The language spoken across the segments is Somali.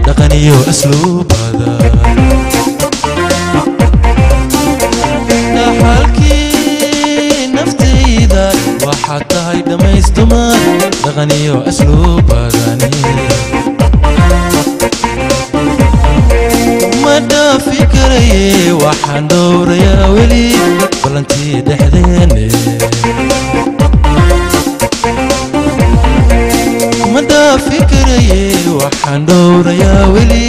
Dhaqaniyo asluubada dhaxalkii naftayda waxaad tahay dhammaystumar dhaqaniyo asluubadani ma dhaafi karaye waxaan dhowrayaa weli ballantii dhexdeene ma dhaafi karaye waxaan dhowrayaa weli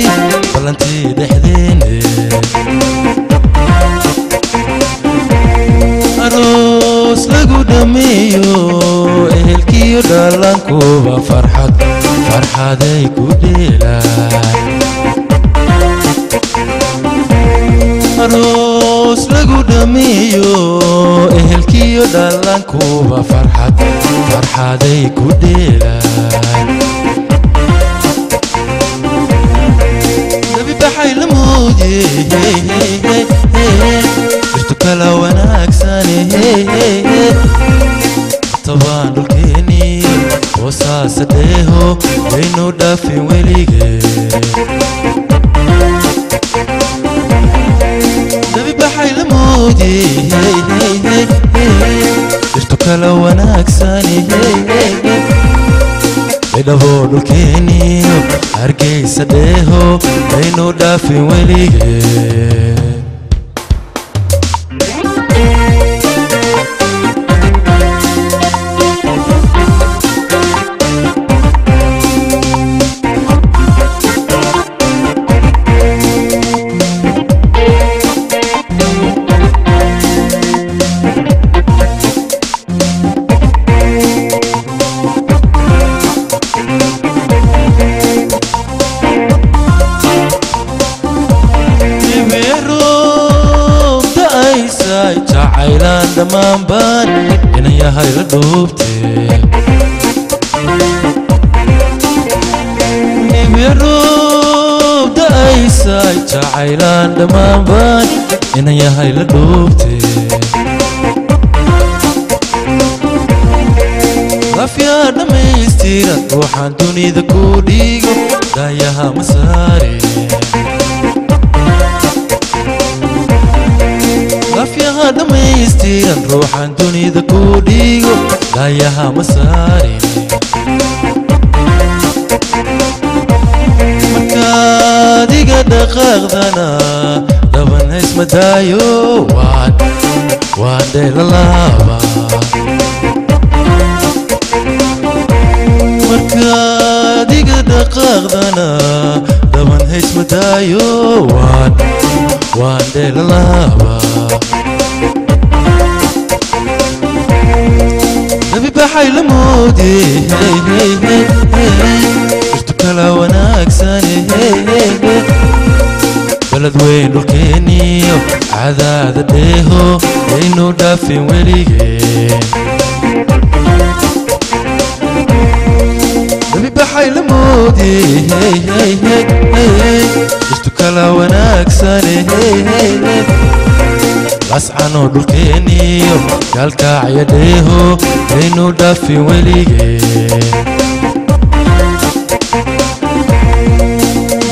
ballantii dhexdeene aroos lagu dhameeyo ehelkiyo dhalankuba farxad farxaday ku dheelaan aroos lagu dhameeyo ehelkiyo dhalankuba farxad farxaday ku dheelaan dabi baxay la moodye dhirtu kala wanaagsane tabaan dhulkeeniyo hoosaasa dheeho yaynu dhaafin weligee dabi baxay la moodye dhirtu kala wanaagsane baydhabo dhulkeeniyo hargeysa dheeho yaynu dhaafin weligee jacaylaan dhammaan baan inan yahay la dhuubtee nibiroob da'aysay jacaylaan dhammaan baan inan yahay la dhuubtee lafyaa dhammaystiran ruuxaan dunida ku dhigo daayaha ma saare lafyaha dhammaystiran ruuxaan dunida ku dhigo daayaha ma saarin markaad iga dhaqaaqdana dhaban haysmadaayo waan dheelalaaba markaad iga dhaqaaqdana dhaban haysmadaayo waan dheelalaaba dabi baxay la moodye dhirtu kala wanaagsane baled weyn dhulkeeniyo cadaada dheeho yaynu dhaafin weligeen dabi baxay la moodye dhirtu kala wanaagsane lascanoo dhulkeeniyo gaalkaacya dheeho yaynu dhaafin weligeen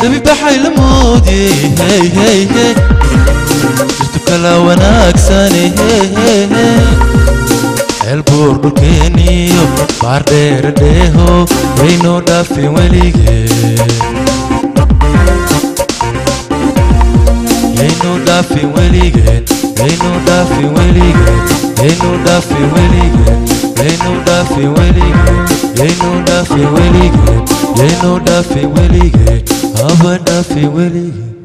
dabi baxay la moodye dhirtu kala wanaagsane ceelbuur dhulkeeniyo baardheere dheeho yaynu dhaafin weligeen yaynu dhaafin weligeen yaynu dhaafin weligeen yaynu dhaafin weligeen. Yaynu dhaafin weligeen, yaynu dhaafin weligeen, yaynu dhaafin weligeen, haba dhaafin weligeen.